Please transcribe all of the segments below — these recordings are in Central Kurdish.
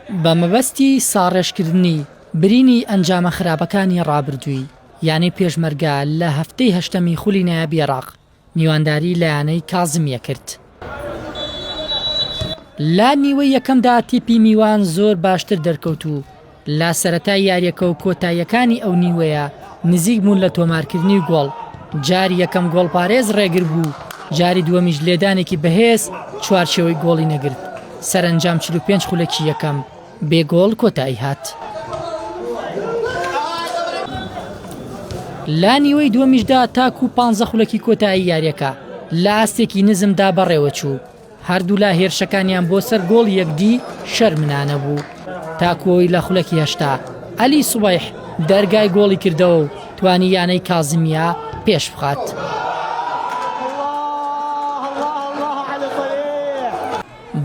بە مەبەستی ساڕێژکردنی برینی ئەنجامە خراپەکانی ڕابردووی یانەی پێشمەرگە لە هەفتەی هەشتەمی خولی نایابی عێراق میوانداری لە یانەی کازمیە کرد. لە نیوەی یەکەمدا تیپی میوان زۆر باشتر دەرکەوت و لە سەرەتای یاریەکە و کۆتاییەکانی ئەو نیوەیە نزیک بوون لە تۆمارکردنی گۆڵ، جاری یەکەم گۆڵپارێز ڕێگر بوو، جاری دووەمیش لێدانێکی بەهێز چوارچێوەی گۆڵی نەگرت، سەرەنجام 45 خولەکی یەکەم بێ گۆڵ کۆتایی هات. لە نیوەی دووەمیشدا تاکو پانزە خولەکی کۆتایی یاریەکە لە ئاستێکی نزمدا بەڕێوەچوو، هەردوولا هێرشەکانیان بۆ سەر گۆڵی یەکدی شەرمنانە بوو، تاکو ئەوەی لە خولەکی 80 عەلی سوبەیح دەرگای گۆڵی کردەوە و توانی یانەی کازمیە پێشبخات.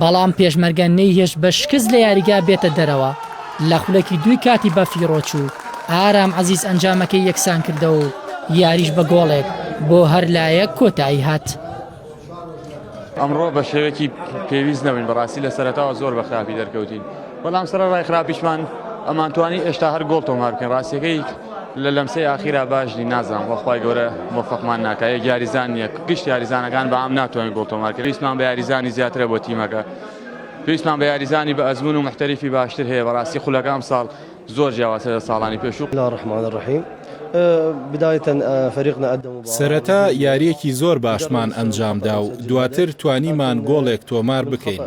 بەڵام پێشمەرگە نەیهێشت بە شکست لە یاریگا بێتە دەرەوە، لە خولەکی دووی کاتی بەفیڕۆچوو، ئارام عەزیز ئەنجامەکەی یەکسانکردەوە و یاریش بە گۆڵێک بۆ هەر لایەک کۆتایی هات. ئەمڕۆ بە شێوەیەکی پێویست نەبووین، بەڕاستی لە سەرەتاوە زۆر بە خراپی دەرکەوتین، بەڵام سەرەڕای خراپیشمان ئەمانتوانی ئێشتا هەر گۆڵ تۆمار بکەین، ڕاستیەکەی لە لەمسەی ئاخیرا باش نین، نازانم وە خوای گەورە مۆفەقمان ناکا، یەک یاریزان نییە، گشت یاریزانەکان بە عام ناتوانین گۆڵ تۆمار کەین، پێویستمان بە یاریزانی زیاترە بۆ تیمەکە، پێویستمان بە یاریزانی بە ئەزموون و محتەریفی باشتر هەیە، بەڕاستی خولەکە ئەمساڵ زۆر جیاوازترە لە ساڵانی پێشوو. بسم الله الرحمن الرحیم بداية فريقنا أدى مباراة سەرەتا یارییەکی زۆر باشمان ئەنجامدا و دواتر توانیمان گۆڵێک تۆمار بکەین،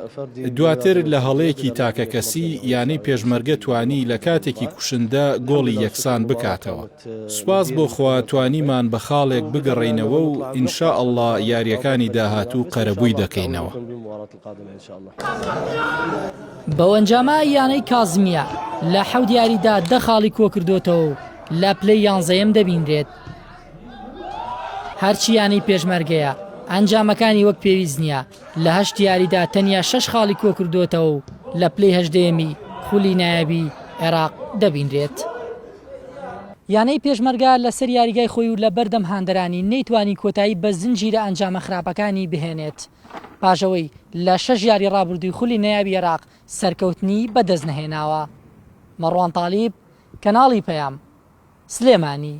دواتر لە هەڵەیەکی تاکەکەسی یانەی پێشمەرگە توانی لە کاتێکی کوشندە گۆڵی یەکسان بکاتەوە. سوپاس بۆ خوا توانیمان بە خاڵێک بگەڕێینەوە و ان شاء اللە یارییەکانی داهاتوو قەرەبووی دەکەینەوە. بەو ئەنجامە یانەی کازمیە لە حەوت یاریدا دە خاڵی کۆکردۆتەوە و لە پلەی یانزەیەم دەبینرێت. هەرچی یانەی پێشمەرگەیە ئەنجامەکانی وەک پێویست نییە، لە هەشت یاریدا تەنیا شەش خاڵی کۆکردۆتەوە و لە پلەی هەژدەیەمی خولی نایابی عێراق دەبینرێت. یانەی پێشمەرگە لەسەر یاریگای خۆی و لە بەردەم هاندەرانی نەیتوانی کۆتایی بە زنجیرە ئەنجامە خراپەکانی بهێنێت. پاش ئەوەی لە شەش یاری ڕابردووی خولی نایابی عێراق سەرکەوتنی بەدەستنەهێناوە. مەڕوان تالیب، کەناڵی پەیام، سلێمانی.